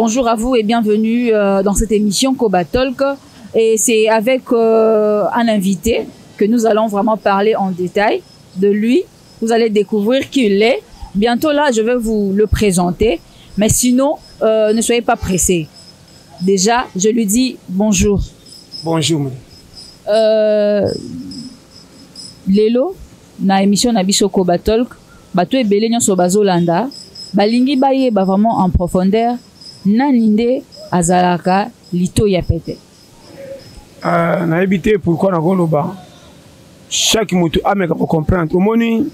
Bonjour à vous et bienvenue dans cette émission Koba Talk. Et c'est avec un invité que nous allons vraiment parler en détail de lui. Vous allez découvrir qui il est. Bientôt là, je vais vous le présenter. Mais sinon, ne soyez pas pressés. Déjà, je lui dis bonjour. Bonjour, madame. Lelo, na émission na biso Koba Talk, bato ebele nyonso bazolanda, balingi bayeba vraiment en profondeur nani nde azalaka lito ya pete. Nayebi te pourquoi nakoloba chaque moto ameka kocomprendre. Omoni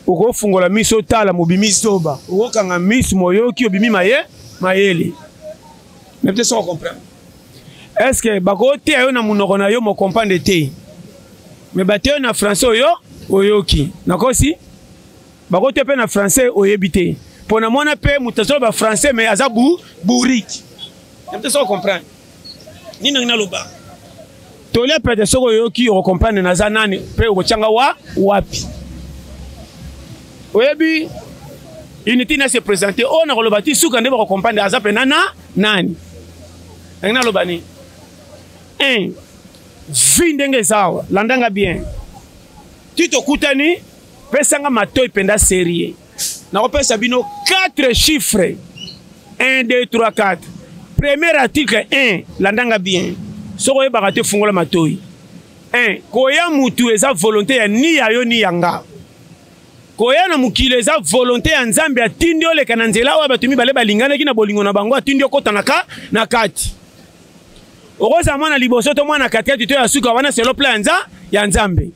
okofungola miso otala mobimi zoba, okokanga miso moyoki obimi maye mayele. Mais peut-être ça comprendre. Est-ce que bakoteya yo na monoko na yo mocomprendre te? Mais bateya yo na français oyo oyoki. Nakosi? Bakoteya pe na français oyebi te. Pona mona pe moto azoloba français mais aza bourrique. Mais peut-être ça comprendre. Nini naloba? Tolia pete soko oyoki okokomprendre naza nani pe okotianga wa wapi. Oyebi unité na se présenter oyo nakoloba ti suka nde bakokomprendre aza pe na nani. Ndenge naloba ni 1 vie ndenge eza awa, landanga bien. Ti tokutani, pesanga matoi mpenza sérieux. Nakopesa bino 4 chiffres. 1, 2, 3, 4. Premier article 1, landanga bien. Soko oyebaka te, fungola matoi. 1, koya mutu eza volonté ya ni ya yo ni ya nga. Koya na mokili eza volonté ya Nzambe, atindi oleka na nzela oyo bato mibale balinganaki na bolingo na bango, atindi okota na ka na kati. Okozala mwana liboso to mwana katikati to ya suka, wana c'est le plan ya Nzambe.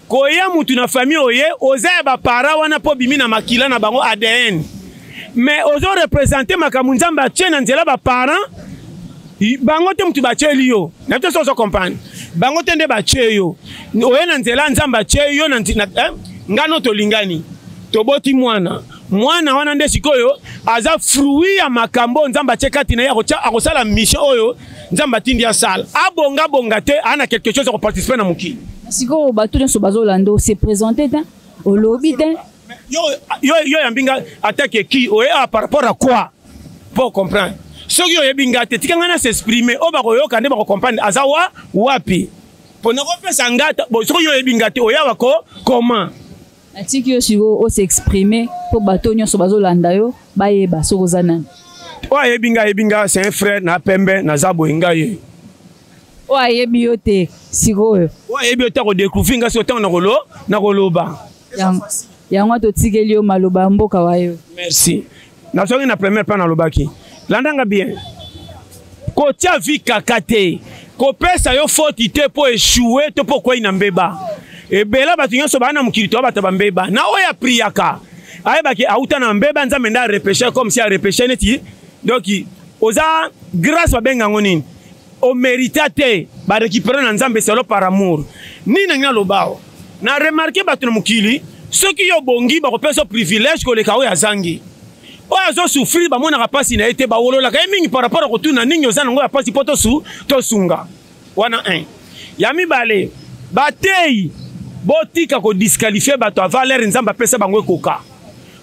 Koya mutu na famille oye, oza ya ba para wana po bimi na makila na bango ADN. Mais ozo représenter makambo Nzambe atie na nzela ba parents, bango te mutu batieli yo. Na te sozo comprendre. Bango te nde batie yo. Oye na nzela Nzambe atie yo na na, hein? Ngano tolingani. Toboti mwana. Mwana wana nde sikoyo aza fruit ya makambo Nzambe atie kati na ye, akosala mission oyo Nzambe atindi asala. Abonga bonga te, ana quelque chose ya koparticiper na mokili. Sikoyo bato nyonso bazolanda, o se présenter te, olobi te. Yo, yo, yo yambi nga attaque qui? Oye, ah, par rapport à quoi? Pour comprendre. Soki oyebi nga te, tika nga na s'exprimer, oyo bakoyoka nde bakocomprendre aza wa wapi. Pona kopesa nga ta, bon, soki oyebi nga te, oya wako comment? Natiki yo sikoyo o s'exprimer po bato nyonso bazolanda yo bayeba soki oza nani. Oyo ayebi nga, ayebi nga, c'est un frère na pembe, naza boye nga ye. Oyo ayebi yo te sikoyo. Oyo ayebi yo te akodécouvrir nga sikoyo ntango nakoloba. Yango totikeli yo maloba ya mboka wa yo. Merci. Nazongi na première plan nalobaki. Landanga bien. Kotia vie kaka te. Kopesa yo faute te po échouer to po kwei na mbeba. Ebela bato nyonso baa na mokili to bato ba mbeba. Na oyo apriaka. Ayebaki auta na mbeba, Nzambe nde a repêcher comme si a repêcher neti. Donc oza grâce babenga yango nini? O mérita te, ba récupérer na Nzambe selo par amour. Nini na naloba awa? Na remarquer bato na mokili, soki yo bongi bakopesa privilège koleka oyo azangi. Oyo azo souffrir bamonaka pasi na ye te, bawololaka ye mingi par rapport à kotuna nini oza nango ya pasi po tosunga. Wana 1. Ya mibale, batei botika kodisqualifier bato ya valeur Nzambe apesa bango ekoka.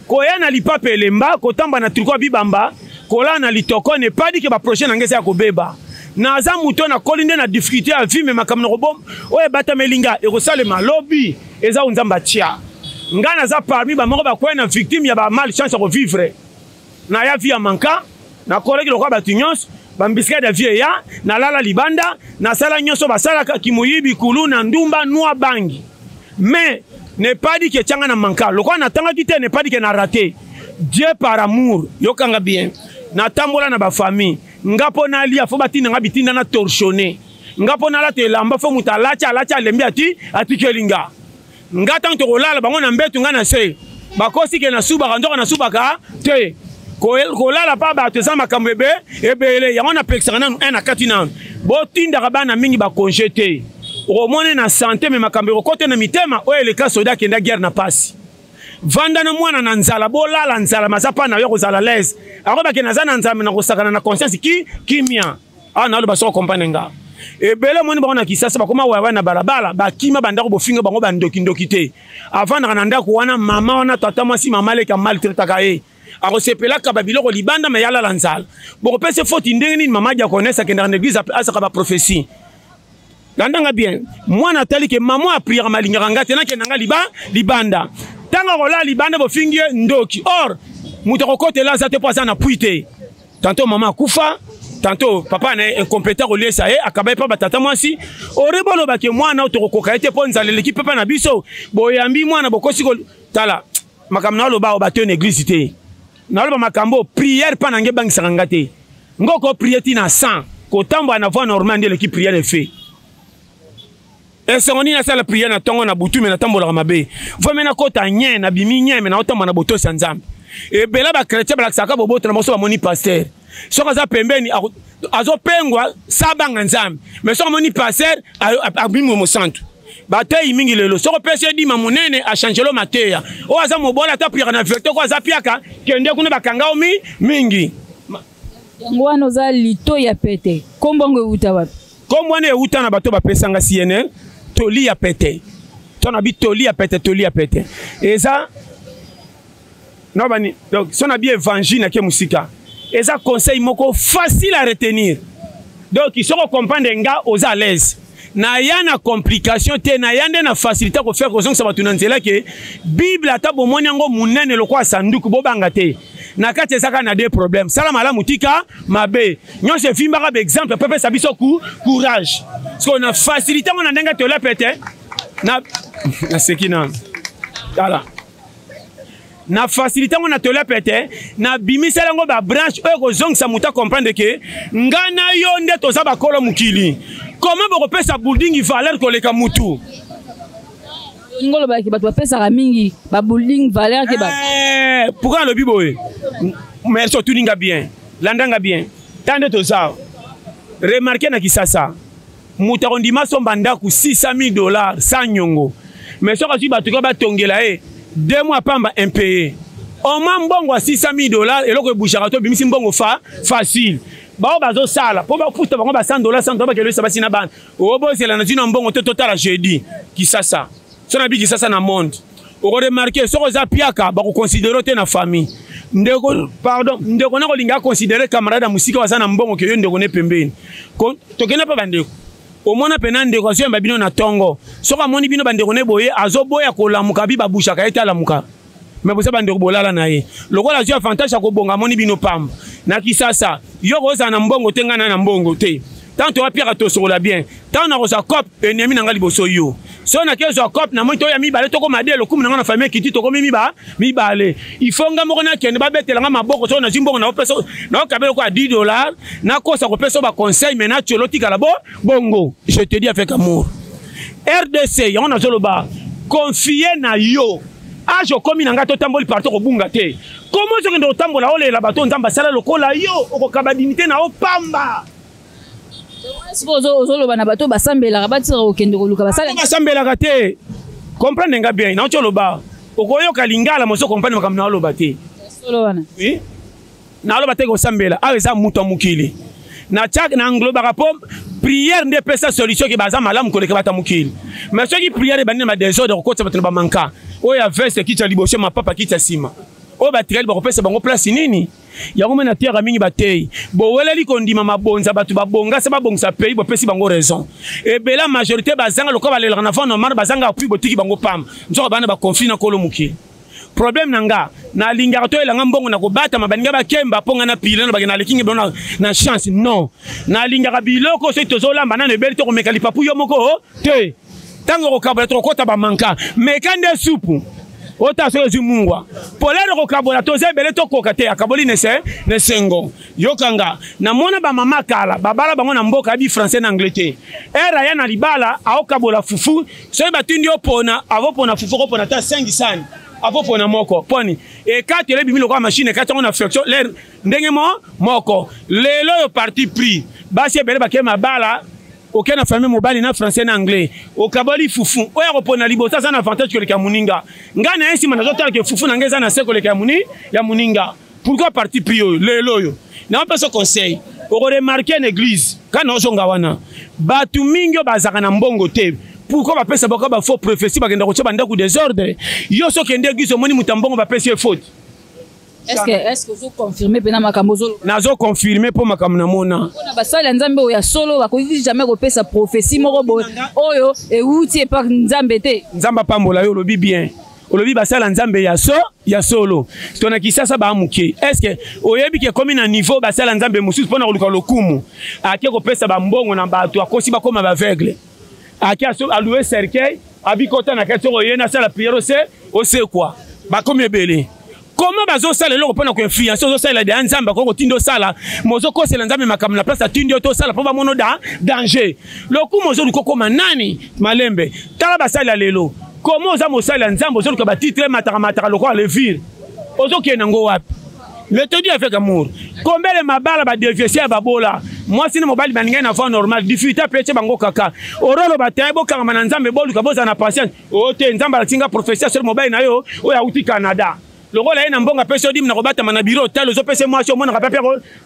Koya na lipapa elemba, kotamba na tricot bibamba, kolala na litoko ne pas dit que ba projet na ngeza ya kobeba. Naza moto na koli nde na difficulté ya vie, mais makambo na kobom oyo ebatameli nga ekosalema lobi eza oyo Nzambe atia. Nga naza parmi ba moko bakwei na victime ya ba malchance ya kovivre. Na ya vie ya manka, nakolaki lokola bato nyonso, ba mbisikade ya vie eya, nalala libanda, nasala nyonso basalaka, kimoyibi, kuluna, ndumba, nwa bangi. Mais ne pas dit que tianga na manka, lokola natangaki te, ne pas dit que na raté. Dieu par amour, yokanga bien. Natambola na ba famille, nga po nalia fo batinda nga bitinda na torchonner. Nga po nalata elamba fo moto alati, alati alembi ati, atikeli nga. Nga tango tokolala bango na mbetu nga na se. Bakosi ke nasubaka, nzoka nasubaka te. Kolala pa bato eza makambo ebele. Yango napekisaka nanu un na kati nanu. Botindaka bana mingi ba congé te. Okomona na santé mais makambo ekokota na mitema oyo eleka soda akenda guerre na pasi. Vanda na mwana na nzala, bolala nzala, maza pa na yo kozala l'aise. Akobake naza na nzambe na kosakana na conscience ki kimia. Ah na loba soko comprendre nga. Ebele moni bango na Kisasa bakoma wawa na balabala, bakima bandako bofinga bango bandoki ndoki te. Avandaka na ndako wana mama wana tata mwasi mama leka maltraitaka ye. Akosepelaka babiloko libanda, me yalala nzala. Bokopesa foti ndenge nini? Mama diaconesse akendaka na église, asaka baprophétie. Landanga bien, mwana atali ke mama apriaka, malingaka nga te, nakenda nga liba libanda. Ntango akolala libanda, bofingi ye ndoki. Or moto akokotela aza te, mpo aza na pui te. Tantôt mama akufa, tantôt papa na ye incompétent koliesa ye, akaba ye mpa batata mwasi. Ore bolobake mwana oyo tokokoka ye te, mpo nzala eleki pepa na biso. Boyambi mwana, bokosi tala makambo na oloba, bato na église te. Naloba makambo prière mpa na nge ebangisaka nga te. Ngoko prie ti na 100, kotambola na voie normale nde eleki prière efe. Esengo nini asala prière na ntongo na butu, me natambolaka mabe? Vome nakota nye, nabimi nye, me naotambola na botosi ya Nzambe. Ebele bachrétien balakisaka boboto na bango. Bamoni pasteur, soki aza pembeni azopengwa, sabanga Nzambe, me soki amoni pasteur, abimi mosantu. Bateyi mingi lelo, soki opesi edima monene, achangelo mateya. Oyo aza mobola, ata priaka na verite, ko aza piaka, kende kuna, bakanga yo mi mingi. Yango wana oza lito ya pete. Nkombo yango ewuta wapi? Nkombo wana ewuta na bato bapesanga CNL toli ya pete. To na bi toli ya pete, toli ya pete eza no bani. Donc so na bi évangile nake mosika, eza conseil moko facile à retenir. Donc soki ocomprendre nga, oza à l'aise. Naya na complication te, naya nde na facilité kofaire kozongisa bato na nzela ke Bible, ata bomoni yango monene lokola sanduku, bobanga te. Na kati eza kaka na deux problèmes: sala malamu, tika mabe. Nyonso evimbaka baexemple mpe pesa biso courage. Sikoyo na facilité yango na ndenge tola pete na naseki na tala na facilité yango na tola pete, nabimisela yango babranche oyo kozongisa moto acomprendre ke nga na yo nde toza bakolo mokili. Comment bokopesa building valeur koleka mutu? Olingi olobaki bato bapesaka mingi babuilding valeur ke bato? Pourquoi nalobi boye? Merci, otuni nga bien, landanga bien. Ta nde toza remarke na Kisasa, moto akondima asomba ndako 600 000 $ sans nyongo, mais soki azwi bato ka batongela ye 2 mois pamba, impayé, oma mbongo ya 600 000 $, eloko ebougeaka to ebimisi mbongo fa facile. Bao bazosala mpo bafuta bango ba 100 $, 100 $, bakelesa basi na bana. Obozela na zino mbongo te. Totala jeudi Kisasa. So na bi Kisasa na monde, okoremarquer soki oza piaka, bakoconsidérer te na famille. Ndeko, pardon, ndeko na kolinga aconsidérer camarade ya mosika aza na mbongo ke yo ndeko ne pembeni. Tokende mpe bandeko, omona mpena ndeko azoyamba bino na ntongo, soki amoni bino bandeko ne boye, azoboya kolamuka, bi babushaka ye te alamuka. Me boza bandeko, bolala na ye lokola azwi avantage ya kobonga, amoni bino pamba. Na Kisasa, yo kozala na mbongo te, ngai na na mbongo te. Tant toya piaka, tosokola bien. Ntango nakozwa cope, ennemi na ngai liboso yo. So nakezwa cope, namoni toya mibale, tokoma de lokumu na ngai na famille ekiti, tokomi mibale. Il faut nga moko nakende, babetela nga maboko. Soki nazwi mbongo, naopesa, naokabela lokola 10 $, nakosa kopesa baconseil, mais natiolo otikala bo bongo. Je te dis avec amour, RDC, yango nazoloba, confie na yo age okomi na ngai, totamboli partout, kobunga te. Komo ozokende kotambola, olela bato Nzambe asala lokola yo, okokaba dignité na opamba. Sikoyo ozoloba na bato basambelaka, batika kokende koluka basala. Basambelaka te, comprendre nga bien. Nauti oloba, okoyoka lingala moso, comprendre makambo na oloba te. Solo wana. Oui, naloba te kosambela awa eza moto ya mokili. Na tiak na englobaka mpo prière nde epesa solution ke baza malamu koleka bato ya mokili. Mais soki prière ebandi na badésordre, kokotisa bato na bamanka oyo ya veste kiti ya liboso, mapapa kiti ya nsima, oyo batikali bakopesa bango place nini? Yango me nateyaka mingi, bateyi boweleli kondima mabonza, bato babonga se babongisa pays, bopesi bango raison. Ebela majorité bazanga lokola balelaka na vent normal, bazanga appui, botiki bango pamba, nzoka bana baconflit na kolo mokili. Problème na nga, nalingaka toyelanga mbongo na kobatama, baninga bakemba mpo nga na pile na bakende, naleki nge na chance. Non, nalingaka biloko soki tozolamba nano ebeli, tokomeka lipapu yo moko te. Ntango okokabola, tokokɔta bamanka, meka nde supu ota soki ezwi mungwa polele. Kokabola, toza ebele, tokoka te. Akaboli nese nesengo. Yokanga, namona bamama kala babala bango na mboka, ayebi français na anglais te. Ere aya na libala, aokabola fufu, soki batindi yo pona, avopona fufu, okopona ata 5 sani, avopona moko poni ekatela ebimi lokola machine ekati yango na flexion lere ndenge mo moko. Lelo oyo parti pris, basi ebele bakei mabala, oke na famille, mobali na français na anglais, okaboli fufu, oyo akopona liboso aza na avantage koleka ya moninga. Ngai na ye nsima nazotala ke fufu na ngai eza na se koleka ya moninga. Pourquoi parti pris oyo lelo oyo? Napesa conseil, okoremarquer na église kaka na ozonga wana, bato mingi oyo bazalaka na mbongo te, pourquoi bapesa baka bafaux prophétie, bakenda kotia bandako désordre? Yo soki okende église, omoni moto ya mbongo, bapesi ye faute. Est-ce que ozo confirmer pena makambo ozo Nazo confirmer po makambo namona. Pona basali ya Nzambe oyo ya solo bakoki jamais kopesa prophétie moko boye oyo ewuti epa Nzambe te. Nzambe apambola yo, olobi bien. Olobi basala Nzambe ya so ya solo. To na Kisasa ba muke. Est-ce que oyebi ke komi na niveau basala Nzambe mosusu pona koluka lokumu? Ake kopesa ba mbongo na bato akosi bakoma ba aveugle. Ake aso alouer cercueil, abikota na kati oyo ye na sala prière ose osekwa. Bakomi ebele. Comment bazosala eloko mpo na koinfluence ozosalela deya Nzambe akoki kotinda osala ma ozokosela Nzambe makambo na place atindi yo te osala mpo bamono da danger lokumu ozoluka okoma nani malembe tala basali ya lelo koma oza mosali ya Nzambe ozoluka batitre mataka mataka lokola levire ozokende yango wapi? Le te dit avec amour. Combien de mabala ba devier ya babola. Mwasi na mobali baningai na voie normale. Difficulté pe tie bango kaka. Orolo bataye bokangama na Nzambe boluka bozala na patience. O te Nzambe alakisi nga prophetie sur mobali na yo oyo auti Canada. Lokola ye na mbongo apesi yo dime na kobatama na bureau hotel ozopesa mwasi omonaka pe pe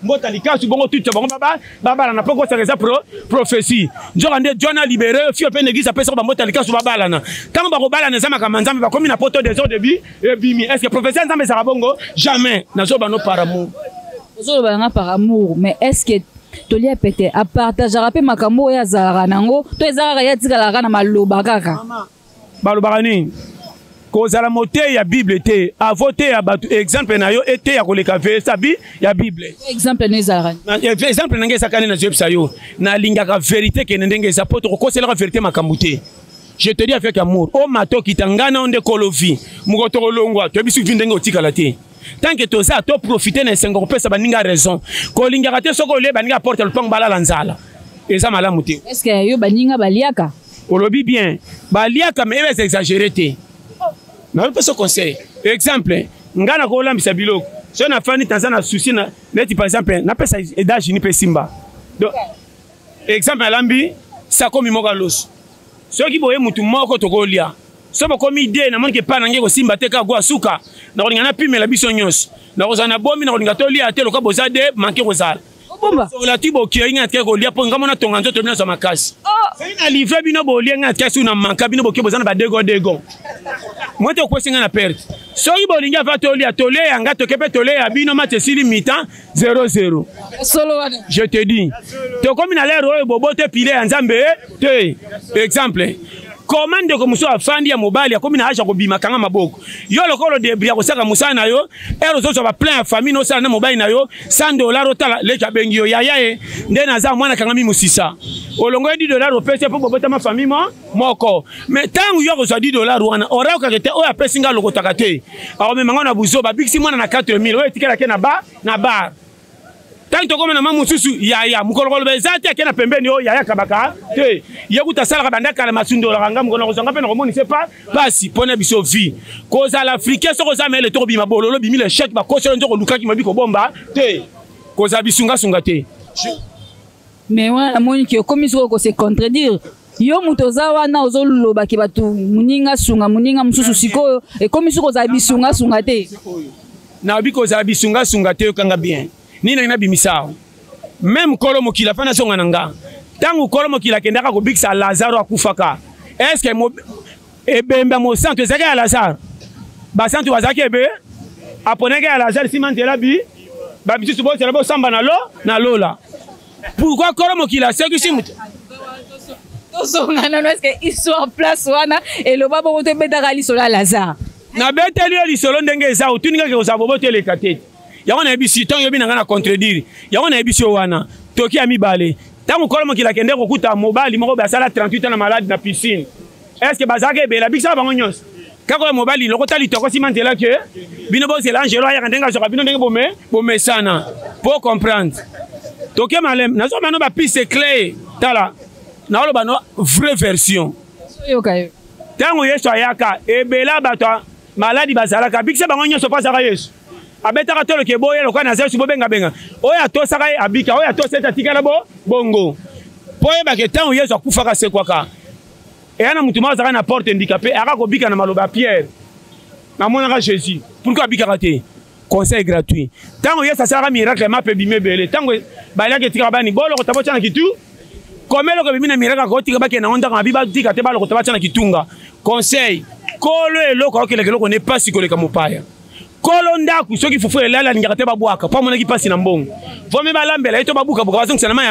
mbota likasu bongo tuta bango baba babalana po kosaka eza pro prophetie. Nzoka nde John a libéré yo fio pe na église apesa ba mbota likasu babalana. Tango bakobalana eza makambo ya Nzambe bakomi na poto désordre bi ebimi. Est-ce que prophetie ya Nzambe ezalaka bongo? Jamais. Nazoba no par amour. Ozoloba nanga par amour, mais est-ce que tolia pete apartageaka mpe makambo oyo azalaka nango to eza kaka ye atikalaka na maloba kaka? Balobaka nini? Kozala moteyi ya Bible te, avo te ya bato exemple na yo eteya koleka verset bi ya Bible. Exemple na ezalaka nini? Exemple na ngai ezalaka nini? Nazoyebisa yo, nalingaka verité kende ndenge eza po tokokoselaka verité makambo te. Je te dis avec amour, o mato kita ngai na yo nde kolo vie, moko tokolongwa toyebisi vie ndenge otikala te. Tant que toza to profiter na esengo kopesa baninga raison. Kolingaka te soki olie baninga porte lopango balala nzala. Eza malamu te. Est-ce que yo baninga baliaka? Olobi bien, baliaka mais eza exagéré te. Na pesa conseil. Exemple, nga na kolambisa biloko. So na fani tanza na souci na neti par exemple na pesa edage ni pe simba. Donc exemple alambi sakomi moko loso. Soki boye mutu moko tokolia. So bokomi idée na moni ke pa na nge kosimba te kaka gwa suka. Na kolinga na pimela biso nyonso. Na kozala na bomi na kolinga tolia te loka boza de manque kozala. Obomba. Sola ti bokiyi nga tika kolia po nga mona tonga nzoto bino za makasi. Oh. Soki na livre bino bolie nga tika su na manka bino bokiyi boza na ba dego dego. Moi te okwesi nga na perte. Soki bolingi ava tolia tolia ya nga toke pe tolia ya bino match esili mi-temps 0-0. Solo wana. Je te dis. Tokomi na l'heure oyo bobo te pile ya Nzambe te. Exemple. Comment ndeko mosusu afandi ya mobali akomi na age ya kobima kanga maboko. Yo lokolo debris ya kosaka mosala na yo, heure ozozwa ba plein ya famille nosala na mobali na yo, $100 otala leki abengi yo yaya ye nde naza mwana kangami mosisa. Olongo $10 opesi po bobotama famille mo moko. Mais tango yo akozwa $10 wana, orayokaka te oyo apesi nga alokotaka te. Akomema ngo na buzoba, abikisi mwana na 4000 oyo etikalaki na ba na bar. Tango tokoma na mama mosusu yaya mokolo koloba eza te ake na pembeni oyo yaya kabaka te ye kuta asalaka banda kala masundolaka nga mokolo nakozwa nga mpe nakomonisa pa pasi mpo na biso vie kozala africain soki oza mayele to kobima bololo bimi le chèque bakosi oyo nzoko olukaki mabi kobomba te kozala bisungasunga te. Mais wana namoni ke okomi sikoyo ko se contredire. Yo moto oza wana ozoloba ke bato moninga sunga moninga mosusu, sikoyo ekomi soki ozala bisungasunga te. Nayebi kozala bisungasunga te, yokanga bien nini nangi nabimisa awa. Même kolo mokili afana azonga na nga. Ntango kolo mokili akendaka kobikisa Lazaro akufaka, est-ce que ebembe ya mosantu ezalaki ya Lazare? Basantu bazalaki ebe aponaki ya Lazare nsima nzela bi bamisusu bozela bosamba na lo na lola. Pourquoi kolo mokili asekisi moto? Tozonga nano, est-ce que histoire place wana eloba bongo to ebetaka lisolo ya Lazare? Nabeteli yo lisolo ndenge eza, otuni kaka kozala boboto eleka te. Yango nayebisi, ntango yobi na ngai na contredire, yango nayebisi yo wana, toki ya mibale. Ntango kolo mokili akende kokuta mobali moko boye asala 38 ans na malade na piscine, est-ce que bazalaka ebele? Abikisaka bango nyonso. Kaka oyo mobali lokota litoko nsima nzela ke bino bozela angelo ayaka ndenge azwaka bino ndenge bomesana po comprendre. Toke maleme, nazwa bano ba piste clé. Tala, naoloba no vraie version. Oyoka yo. Ntango Yesu ayaka, ebela bato ya maladi bazalaka, abikisa bango nyonso mpo azalaka Yesu. Abetaka tolo ke boya lokola naza Yesu bobengabenga. Oyo atosaka ye abika, oyo atosa ete atikala bo bongo. Mpo oyeba ke ntango Yesu akufaka asekwaka, eya na motu moko azalaka na porte handicapé, ayaka kobika na maloba ya Pierre. Namonaka Jésus. Pourquoi abikaka te? Conseil gratuit. Ntango Yesu asalaka miracle ya mapa ebimi ebele, ntango baliaka etikaka bani bolokota botya na kitu. Koma eloko ebimi na miracle akotika bakende yango ndako mabi batika te balokota batya na kitunga. Conseil, kolo eloko aokelaka eloko ne pasi koleka mopaya. Kolo ndako soki fufu elali alingaka te babwaka mpo amonaki mpasi na mbongo. Vomi balambela ye to babukabuka bazongisa na mai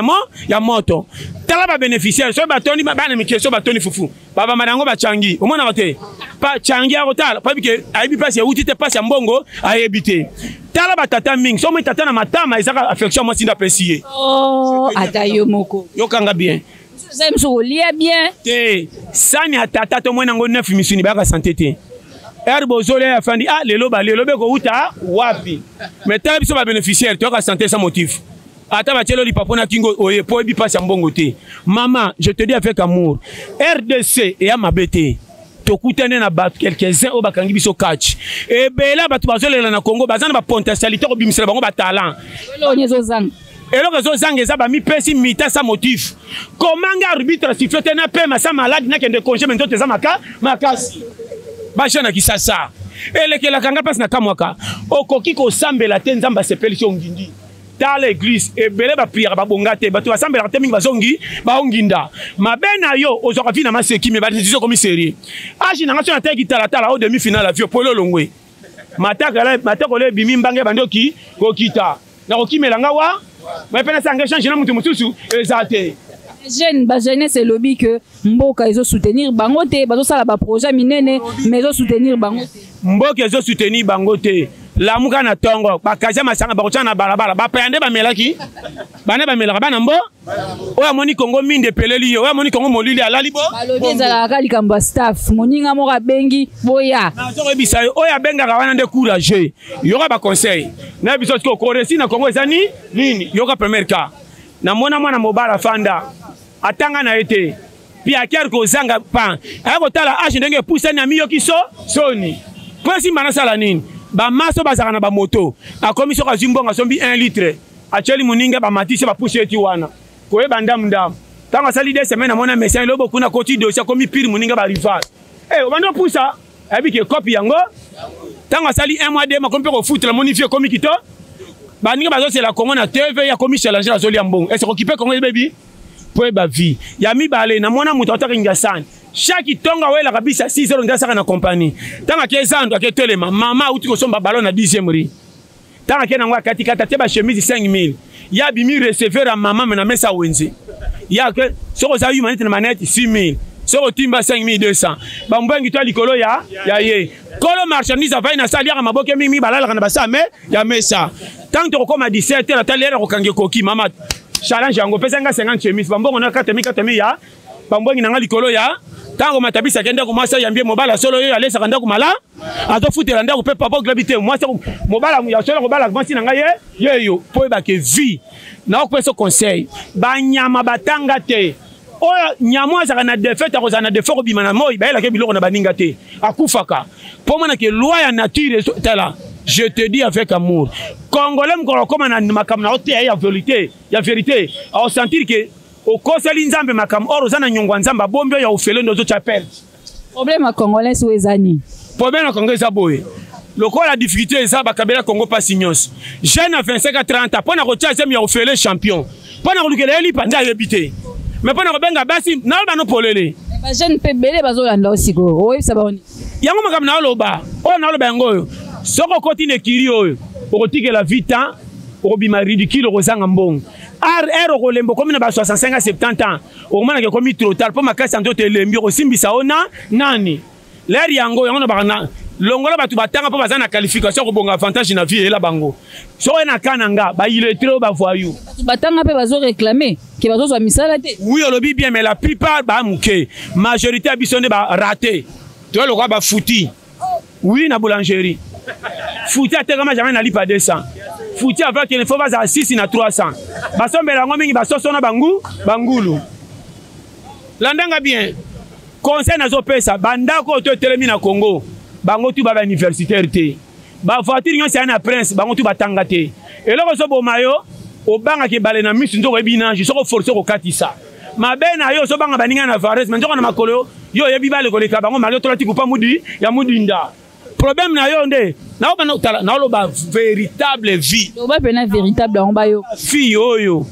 ya moto. Tala babénéficiaire soki batondi bana mike soki batondi fufu babamba na yango bachangi, omonaka te pa changi akotala po ke ayebi mpasi euti te, mpasi ya mbongo ayebi te. Tala batata mingi soki omoni tata na matama ezaka affection mwasi nde apesi ye. Oh, ata yo moko yokanga bien. Mosusu kolia bien te, sani ya tata tomoni yango 9 misuni bayaka sante te. Ere bozolia ya fandi, ah lelo balelo be kouta wapi? Mais tala biso babénéficiaire, toyaka santé sans motif. Ata batielo lipapo na kingo oye po oyebi mpasi ya mbongo te. Mama, je te dis avec amour, RDC eya mabe te. Tokutani na bato quelques-uns oyo bakangi biso catch. Ebele bato bazolela na Congo baza na bapotentialité kobimisela bango batalent. Eloko ezozanga eza bamipesi mita sa motif. Komanga arbitre siffle te, napema sa malade, nakende congé, me nzoto eza makasi. Bajeune ya Kisasa elekelaka nga mpasi na kamwaka. Okoki kosambela te, Nzambe asepelisi ongindi. Tala église ebele bapriaka babonga te, bato basambelaka te mingi bazongi baonginda mabe na yo. Ozwaka vi na maseki me badécision ekomi sérieux. Age na nga so nataki talatala o demi finale avio polo olongwe matakolo ebimi mbange bandoki kokita na kokimela nga wa me mpe nasanga échange na moto mosusu eza te. Jeune bajeunesse elobi ke mboka ezosoutenir bango te, bazosala baprojet minene mais ezosoutenir bango te. Mboka ezosoutenir bango te. Lamuka na ntongo, bakazi masanga bakotya na balabala, bapaya nde bamelaki, bana bamelaka bana mbo. Oyo amoni Kongo minde epeleli ye, oyo amoni Kongo molili alali bo. Balobi ezalaka kaka likambo ya staff, moninga moko abengi boya. Nazokoyebisa yo, oyo abengaka wana nde courageux. Yoka baconseil na biso sikoyo, koresi na Kongo eza nini? Yoka première cas, namona mwana mobala afanda atanga na ye te, piakiare kozanga pan, aya kotala age ndenge epusani, amiyoki so soni mpo esimba nasala nini. Bamaso bazalaka na bamoto, akomi soki azwi mbongo asombi 1 litre, atieli moninga, bamatisi bapusi eti wana koyeba ndamu ndamu. Ntango asali 2 semaine, amona médecin elobo kuna, akoti dossier, akomi pire moninga barival. Eh, obandi opusa ayebi ke kopi yango. Ntango asali 1 mois, 2 mois, akomi mpe kofutela, moni vie ekomi kito, baninga bazosela Kongo na TV, akomi challenger, azolia mbongo ese kokipe Kongo ebebi po yeba vie ya mibale. Namona moto ataka ngasani chaque ntongo awelaka bisa 6 heures nde asaka na compagnie. Ntango ake zando, ake telema, mama auti kosomba ballon na 10e rue. Ntango ake nango akatikati, atie bachemise 5000, ye abimi receveur ya mama me na mesa wenze. Ya ke soki oza yuma neti na manete 6000, soki otimba 5200, bambwengi to ya likolo ya ye kolo marchandise avai na sa, aliaka maboke mingi, balalaka na basa me ya mesa. Ntango tokokoma 17 heures, atali ere kokanga ekoki, mama challenge yango pesa nga 50 chemise, bambongo na 4000 4000 ya bambwengi na nga likolo ya. Ntango matabisi ake ndako, mwasi ayambi ye mobala solo oyo alesaka ndako mala, azofutela ndako mpe papa oglabi te. Mwasi mobala ya solo akobala mwasi na ngai ye yeyo mpo oyebake vie. Nakopesa conseil, banyama batanga te. Oyo nyama azalaka na defete, akozala na defo kobima na moi, bayelaka biloko na baninga te, akufaka mpo monake loi ya nature. Tala, je te dis avec amour, Congolais mokolo akóma na makambo na oteya ya vérité, ya vérité, aosentir ke okoseli Nzambe makambo or oza na nyongo ya Nzambe abombi oyo ya ofele nde ozotya perte. Problème ya Congolais so eza nini? Problème ya Congo eza boye, lokola difficulté eza bakabela Congo mpasi nyonso. Jeune ya 25 a 30 mpo na kotia zemi ya ofele champion, mpo na kolukela ye lipa nde ayebi te, mais mpo na kobenga basi naloba no polele. Bajeune mpe ebele bazolanda o sikoyo, oyebisa bango nini? Yango makambo naoloba oyo, naoloba yango oyo, soki okoti na ekiri oyo okotikela vie temps, okobima ridicule, okozanga mbongo rr, okolemba, okomi na ba 65 a 70 ans, okomonaka ekomi trop tard mpo makasi ya nzoto elembi, okosimbisa o na nani lere yango. Yango nabaka na longola bato batanga mpo baza na qualification kobonga, avantage na vie eyela bango. Soki oye na ka na nga baillettré oyo bavoyou. Bato batanga mpe bazoréclame ke bazozwa misala te. Oui, olobi bien, mais la plupart baa moke, majorité ya biso nde baraté, toye lokola bafuti. Oui, na boulangerie futi atekama jamais na lipa 200. Futi avant kende fo bazala 6 na 300, basombela yango mingi basoso na bangu bangulu. Landanga bien conseil nazopesa, bandako oyo to etelemi na Congo, bango tu ba bauniversitaire te. Bavoiture nyonso ya na prince, bango tu batanga te. Eloko ezoboma yo, obangaka ebale na misu, nzoko oyebi nage, soki oforce kokatisa mabe na yo, ozobanga baninga na vares me nzoko na makolo yo oyebi bale koleka bango mali otolati kupa mudi ya mudinda. Problème na yo nde naobana tala, naoloba véritable vie. Loba mpena véritable yango bayo. Fille oyo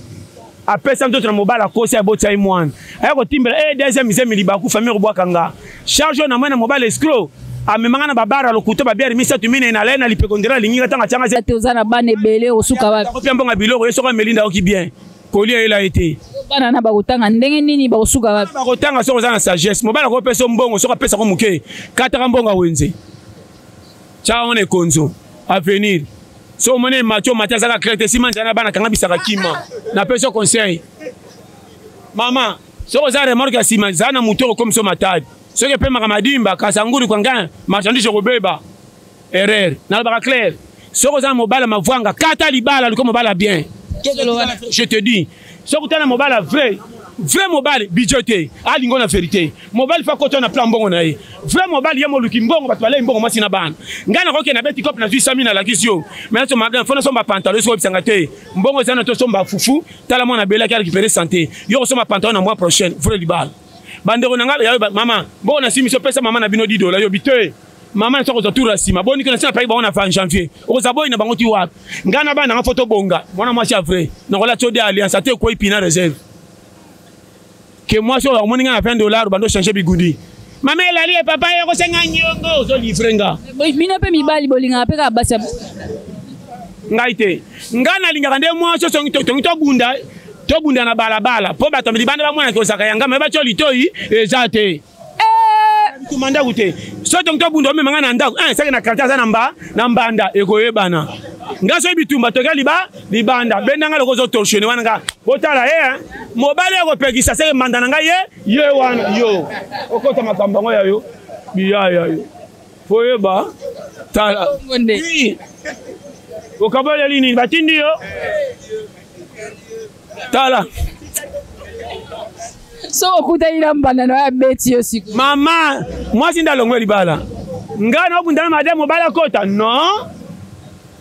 apesa nzoto na mobali, akosi, abotisa ye mwana, aya kotimbela e deuxième zemi, libaku, famille kobwaka nga charge oyo na mwana mobali escroc. Amemanga na babara lokuta, babiere misato minei na lai na lipeko ndela alingi nga ntango atianga. Te, oza na bana ebele, osuka wapi? Akopia mbongo ya biloko ye, soki ameli ndakoki bien kolia yela ye te. Bana na bakotanga ndenge nini? Bakosuka wapi? Bakotanga soki oza na sagesse. Mobali akopesa mbongo, soki apesako moke, kataka mbongo ya wenze, tia wana ekonzo avenir. So omoni emati, omati, azaka clair te, nsima nzala na bana kanga bisaka kima. Napesi yo conseil, mama, soki oza remorque ya nsima, zala na motu okokomisa matadi. Soki epemaka madimba kasangulu kwanga marchandise ekobeba. Erreur, nalobaka clair, soki oza na mobala mavwanga, kata libala, luka mobala bien. Je te dis, soki otala mobala vrai vrai, mobali budget te, alingo na vérité. Mobali fa kota na plan mbongo na ye. Vrai mobali ye moluki mbongo, bato balei mbongo mwasi na bana. Ngai nakoki na beti kope, nazwi 100 nalakisi yo mai fo nasomba pantalon. Soki oyebisanga te mbongo eza na, tosomba fufu. Tala mwana abelaki, arécupéré santé, yo kosomba pantalon na mois prochaine. Vrai libala, bandeko na ngai, mama, mbongo na simi, opesa mama na bino 10 dola, yobi te. Mama, soki kozwa tour ya nsima, boni na ntina paki bango na fin janvier, okozwa boyi na bango ti wapi? Ngai na bana nanga fo tobonga. Mwana mwasi ya vrai, nakola tio de alliance ate ekwei pina réserve ke mwasi oyo akomoni ngai na 20 dollar, bando change bigudi. Mama elali ye, papa ye kosenga nyongo, ozolivre nga. Bino mpe mibali bolingaka mpe kaka basi? Ngai te, ngai nalingaka nde mwasi tongi tobunda, tobunda na balabala mpo bato libanda bamonaki ozaka yanga me batio litoi eza te tuma ndako te. So tongi tobunda, omema ngai na ndako seke na quartier aza na mba na mbanda ekoyebana. Nga soki bitumba, toke liba libanda, bendanga loko ozotorsione wana. Nga botala ye mobali akopekisa seke mbanda na ngai ye ye wana. Yo okota makambo yango ya yo biyaya, yo foyeba. Tala, okaboleli nini? Batindi yo, tala. So okutani na mbanda na oyo abeti yo sikoyo? Mama, mwasi nde alongwe libala. Ngai naobundana madame, mobali akota non.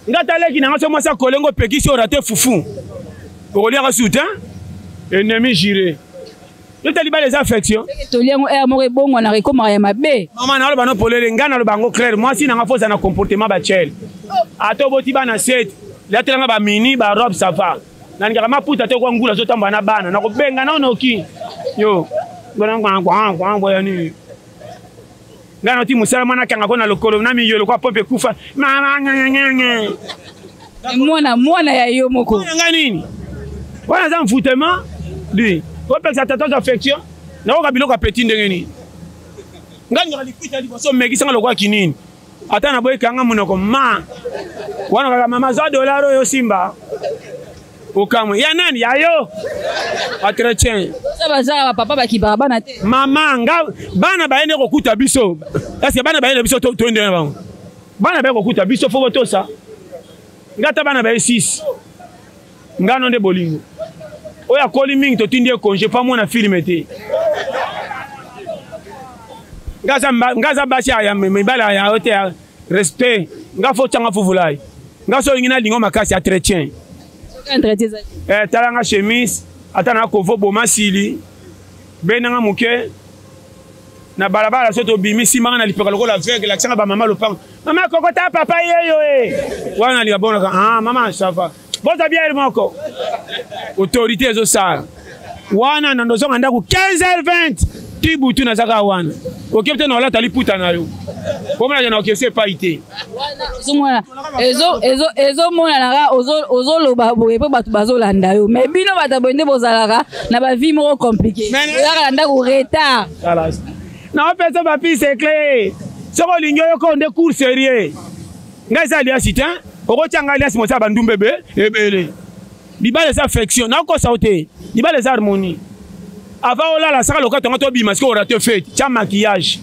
Nga taleki nanga, so mwasi akolengo, opekisi orate fufu, okoliaka su te, ennemi juré. Yo te, libala eza affection. Toli yango aire moko ebongwanaka, ekomaka ya mabe. Mama, naloba no polele, ngai naloba yango clair, mwasi nanga fo ozala na comportement bachele. Ata oboti bana 7, latelanga bamini barobe, ça va. Nalingaka maputa te kwa ngula azotambola na bana, nakobenga nao noki yo ya nini. Ngai noti mosala, mwana akanga ko na lokolo na miyo lokwa pompe ekufa, mama. Mwana, mwana ya yo moko. Ngai nini wana aza mfutema di opekisa tata aza affection. Nakoka biloko ya peti ndenge nini? Ngai ngaka likwita liboso, omekisanga lokola kinini, ata naboyekanga monoko ma wana kaka. Mama, zwa dollar oyo, osimba okamwe ya nani ya yo entretien. Bazala bapapa bakipaka bana te. Mama, nga bana bayende kokuta biso, est-ce bana bayende biso toyende na bango? Bana baye kokuta biso, fo botosa. Nga ta bana baye 6, nga no nde bolingo. Oyo akoli mingi, totindi ye congé mpo amona film te. Nga aza basi ya mibali ya yo te, respect. Nga fo tyanga fufulai. Nga so olingi nalingo makasi, entretien. Eh, talanga chemise, ata na kovo boma sili, benanga moke na balabala. So tobimi, simbanga na lipeka lokola aveugle, lakisanga bamama lopango. Mama kokota, papa yeyo e wana nalinga bonaka. Ah mama, ça va, bota biere moko, autorité ezosala wana. Na ndozonga ndako 15h20 ti butu, nazaka wana. Okebi te na olata liputa na yo omonaka na okese epai te. Ezomonanaka ozoloba boye mpo bato bazolanda yo, mais bino bato boye nde bozalaka na bavie moko compliqué, oyaka na ndako retard. Naopesa bapise clé, soki olingi oyoka nde cours sérieux. Ngai eza aliasi te, okotia ngai aliasi mosala bandumba ebe ebele. Libala eza affection, nakokosa yo te. Libala eza harmonie. Avant olala, saka loka tongo tobima, sikoyo orate fete, tia maquillage.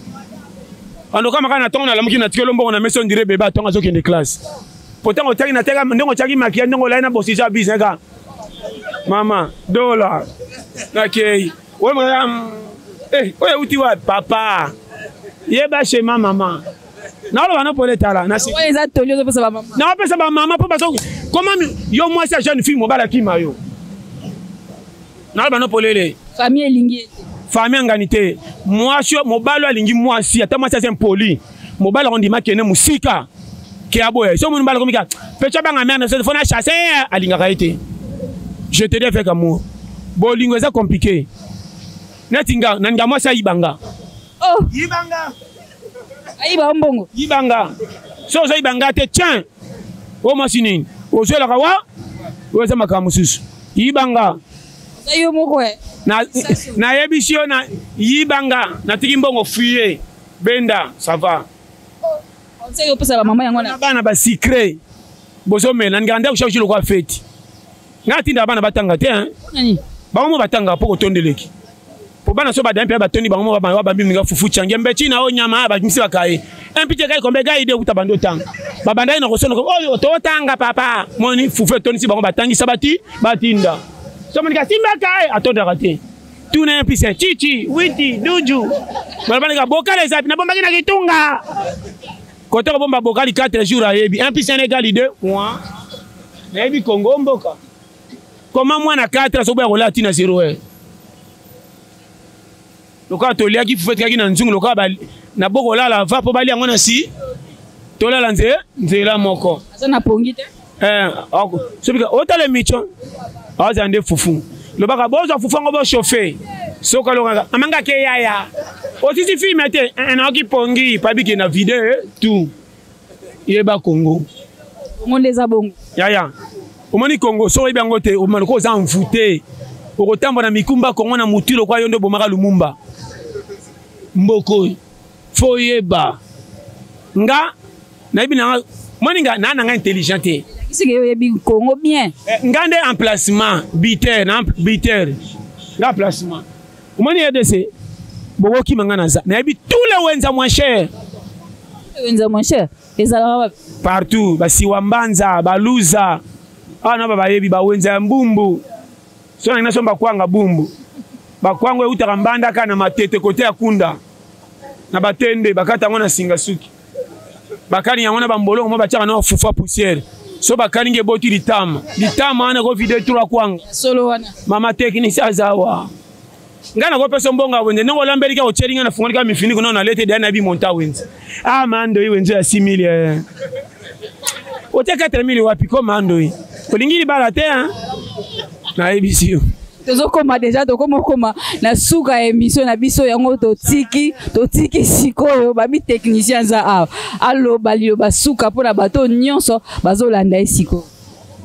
Andoka maka na ntongo, nalamuki, na tikelo mbongo na meso, ondire bebe atongo azokende classe. Po ntango otiaki na teka, ndenge otiaki maquillage, ndenge olai na bosisa bise ka mama dola nakei oyo euti wapi? Papa, yeba schéma. Mama, naoloba no pole, tala. Eza toli ozopesa bamama. Naopesa bamama mpo bazo koma yo mwasi ya jeune fille, mobali akima yo. Naloba no polele. Famille elingi ye te. Famille angani te. Mwasi, mobali alingi mwasi, ata mwasi aza impoli, mobali akondima kende mosika ke aboya. So omoni mobali akomika pecho abanga merde, fo na chasse, alingaka ye te. Je te dis avec amour, bolingo eza compliqué. Neti nga nalinga mwasi ayibanga. Oh. Yibanga. Ayiba mbongo. Yibanga. So ozoyiba nga te tiens. O mwasi nini? Ozwelaka wa? Oyo eza makambo mosusu. Yibanga. Oza yo moko eh. Na nayebisi yo na yibanga natiki mbongo fuye benda ça va. Conseil opesa ba mama yango na bana ba secret. Bozomela ningaka ndako chaque jour lokola feti. Nga atinda bana batanga te hein. Bango mo batanga mpo kotondeleki. Po bana so badami mpe batondi bango mo babambi minga fufu change mbeci na oyo nyama babimisi bakaye. Un petit kai kombe gai de kuta bando tanga. Babandaki na kosono oyo totanga papa. Moni fufu etondisi bango batangisa bati batinda. So monika simba kai atondaka te. Tuna un petit chichi, witi, duju. Balobani ka bokala ezapi nabombaki na kitunga. Kote kobomba bokali 4 jours ayebi. 1 plus 1 égale 2. Moi. Nayebi Congo mboka. Comment mwana 4 azoboya kolala tina 0 heure. Lokola toliaki fufu etikaki na nzungu lokola na bokolala va mpo balia yango na si tolala nze nzela moko. Aza na pongi te. Eh, sobika otala emission azala nde fufu lobaka bozwa fufu yango bochauffe soki alokaka amanga ke yaya osisi filme te eh, eh, nayoki pongi pabike na video eh, tout yeba kongo kongo nde eza bongo yaya omoni kongo soki oyebi yango te omaloka oza envoute okotambola na mikumba kongo na mutu lokola yo nde obomaka lumumba mboko fo oyeba nga nayebi nanga moni nga naa nanga intelligent te sike yo oyebi congo bien eh, nga nde emplacement biter na biter nga emplacement omoni rdc bokokima nga naza nayebi tous les wenza moins cher wenza moins cher ezalaka wapi partout basiwa mbanza baluza awa na babayebi bawenza ya mbumbu so nangi nasomba kwanga bumbu bakwanga eutaka mbandaka na matete kote ya kunda na batende bakata yango na singa suki bakani yango na bambolongo mo batiaka na fufa poussière so bakalingi eboti litama litama wana ekovide trois kwanga solo wana mama technicien aza awa ngai nakopesa mbongo ya wenze ndenge olambeli kaka otyeli ngai nafungoli kaka mifiniko nao nalete deya nayebi monta wenze ah mandoi wenze ya 6000 eh. otie 4000 wapi ko mandoi olingi libala te nayebisi yo tozokoma deja tokoma okoma na suka ya émission na biso yango totiki totiki sikoyo babi technicien aza awa aloba liloba suka mpo na bato nyonso bazolanda ye sikoyo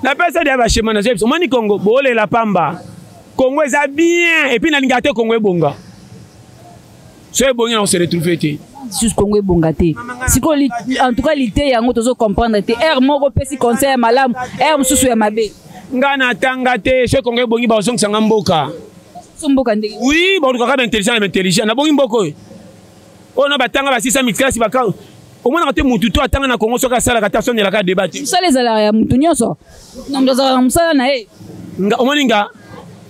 napesa deya bashema nazo biso omoni kongo bolela pamba kongo eza bien epuis nalingaka te kongo ebonga so ebongi na kose retrouve te lisusu kongo ebonga te sikoyo en tout cas liteya yango tozo comprendre te heure moko opesi conseil ya malamu heure mosusu ya mabe nga natanga te soki kongo ebongi bazongisa nga mboka so mboka ndenge oui balukaka baintelligent na baintelligent nabongi mboka oyo oyo na batanga basisa miklasi baka omonaka te mutu to atanga na kongo soki asalaka te asonelaka debat te mosala ezalaka ya mutu nyonso na moto azalaka na mosala na ye nga omoni nga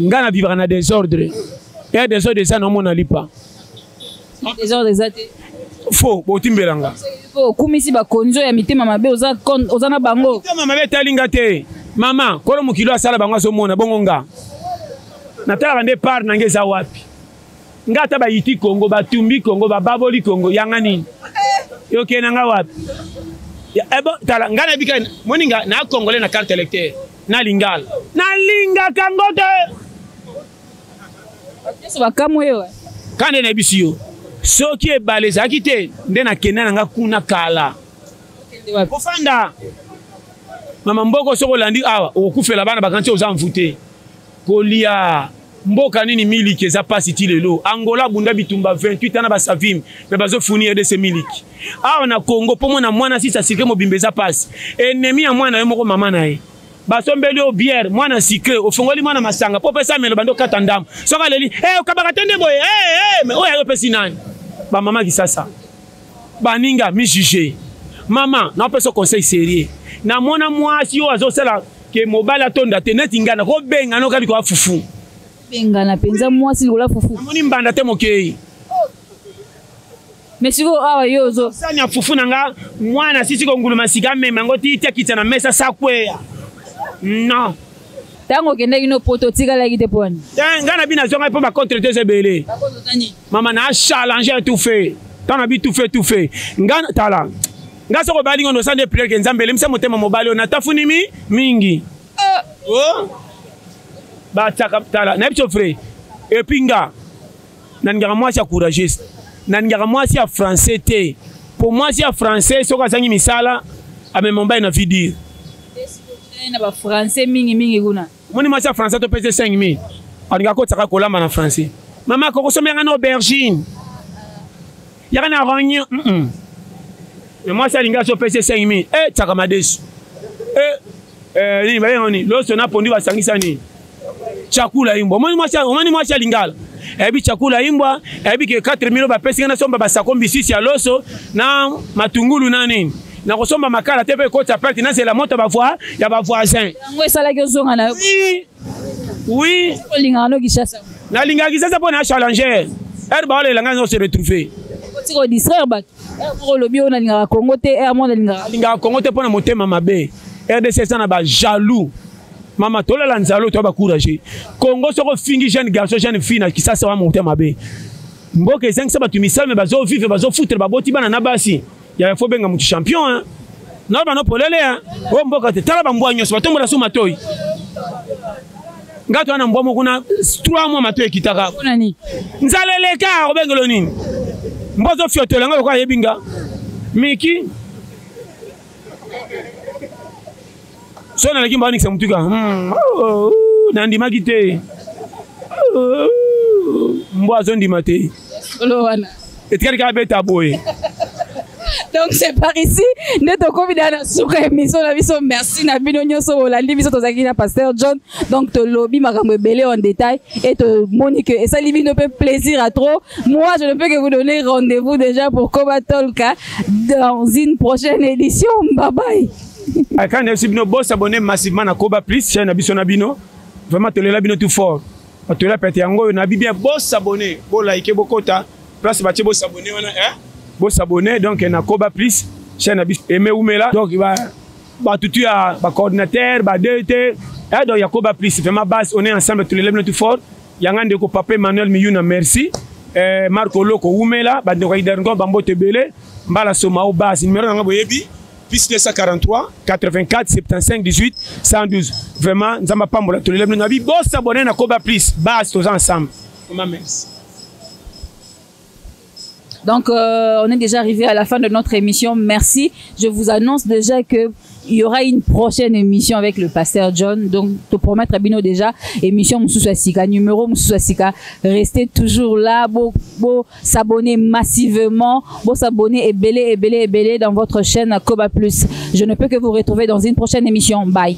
nga na vivaka na desordre ya desordre eza na omona lipa desordre eza te faux botimbela nga okumisi bakonzi oyo ya mitema mabe oza, oza na bango mitema mabe etali nga te mama kolo mokili asala bango azomona bongo nga natalaka nde part na nga eza wapi nga ata bayiti kongo batumbi kongo bababoli kongo yanga nini yokende na nga wapi eh bon, tala nga nayebi kaka moni nga na congolais na carte électeur na lingala nalingaka ngo te nyonso bakamwe yo ka nde nayebisi yo soki ebale ezalaki te nde nakenda na nga kuna kala kofanda mama mboko soki olandi awa okokufela bana bakanisi oza mvute kolia mboka nini miliki eza pasi ti lelo angola abunda bitumba 28 ana basavime me bazofuni rdc miliki awa na congo mpo mwana mwana sisa sikre mobimba eza pasi enemi ya mwana yo moko mama na ye basombeli yo biere mwana sikre ofongoli mwana masanga mpo opesa melo bandi okata ndambo soki aleli hey, eh, okabaka te nde boye hey, eh, hey, eh, me oyo ayo opesi nani bamama kisasa baninga mi juge mama napesa conseil sérieux namona mwasi oyo azosala ke mobali atonda te neti ngai nakobenga noka likola fufu bengana mpenza mwasi likola fufu namoni mbanda te mokei mais sikoyo awa yo ozo sani ya fufu na nga mwana sisi konguluma sika amema yango ti ti akitisa na mesa sakweya non ntango okendaki no poto otikalaki te mpo wani eh, ngai na bino azwangaki mpo bacontre te eza ebele mama na challenge tout fait ntango na bi tout fait tout fait nga tala nga soki obali ngo nosala nde priere ke nzambe elemisa motema mobali oyo natafuni mi mingi eh. oh. batiaka tala nayebi so vrai epuis nga nalingaka mwasi ya courageuse nalingaka mwasi ya français te. Po mwasi ya français soki azangi misala amema mobali na vie dure. Na ba français mingi mingi kuna. Omoni mwasi ya français topesi 5000 alinga akotaka kolamba na français. Mama kokosomba yanga na aubergine. Yaka na rognon. Mais mwasi alingi azopesa 5000 eh tsaka madesu. Eh eh nini bayenga nini loso na pondu basangisa nini chakula imbwa omoni mwasi omoni mwasi ya lingala ayebi chakula imbwa ayebi ke 4000 bapesi nga nasomba basako mbisisi ya loso na matungulu na nini nakosomba makala te mpe ekotisa perte nazela moto bavoi ya bavoisin yango esalaki ozonga na oui oui olingaka no kinshasa nalingaka kinshasa mpo na challenger ere baolela ngai nzo se retrouver otika odistraire bato ere moko olobi oyo nalingaka congo te ere moko nalingaka alingaka congo te mpo na motema mabe rdc eza na bajaloux mama tolala nzala oyo toya bacourage congo soki ofingi jeune garçon jeune fille na kisasa wa motema mabe mboka ezangisa bato misala me bazovivre bazofutre baboti bana na basi ya fo benga motu champion hein? na bano polele hein? oyo mboka te tala bambwa nyonso batombola su matoi nga toa na mbwa moko na 3 mois matoi ekitaka nzala eleka obengelo nini mbwa azofiotola nga lokola ayebi nga miki so naleki mbanikisa motuka oh, oh, nandimaki te oh, mbwa azondima te etikali kaka beta boye. Donc c'est par ici nde tokomi deya na suka émission na biso. Merci na bino nyonso bolandi biso. Tozalaki na pasteur John, donc tolobi makambo ebele en détail et tomoni que esali bino mpe plaisir à trop. Moi, je ne peux que vous donner rendez-vous déjà pour Koba Talk dans une prochaine édition. Bye bye. Akana yebisi bino bosabone massivement na Koba Plus, chaîne na biso na bino. Vraiment tolela bino tout fort, tolela pete yango oyo na bi bien. Bosabone, bolike, bokota place batie bosabone wana, eh? Bosabone donc na Koba Plus, chaîne na biso eme umela. Donc ba bato tu ya bacoordinateur ba DT, eh, donc ya Koba Plus, vraiment base, on est ensemble, tolela bino tout fort. Yanga ndeko papa Emmanuel Miyuna, merci. Eh, Marco Loko umela, bandeko ya Idergon bambote ebele mbala soma o base. Numéro nanga boyebi, plus 243 84 75 18 112. Vraiment nzambe apambola, tolela bino na bi bosabone na Koba Plus, base, toza ensemble. Vraiment merci. Donc, on est déjà arrivé à la fin de notre émission. Merci. Je vous annonce déjà que il y aura une prochaine émission avec le pasteur John. Donc, te promettre bino déjà, émission mosusu ya sika, numéro mosusu ya sika. Restez toujours là, bo, bo s'abonner massivement, bo s'abonner ebele, ebele, ebele dans votre chaîne Koba Plus. Je ne peux que vous retrouver dans une prochaine émission. Bye.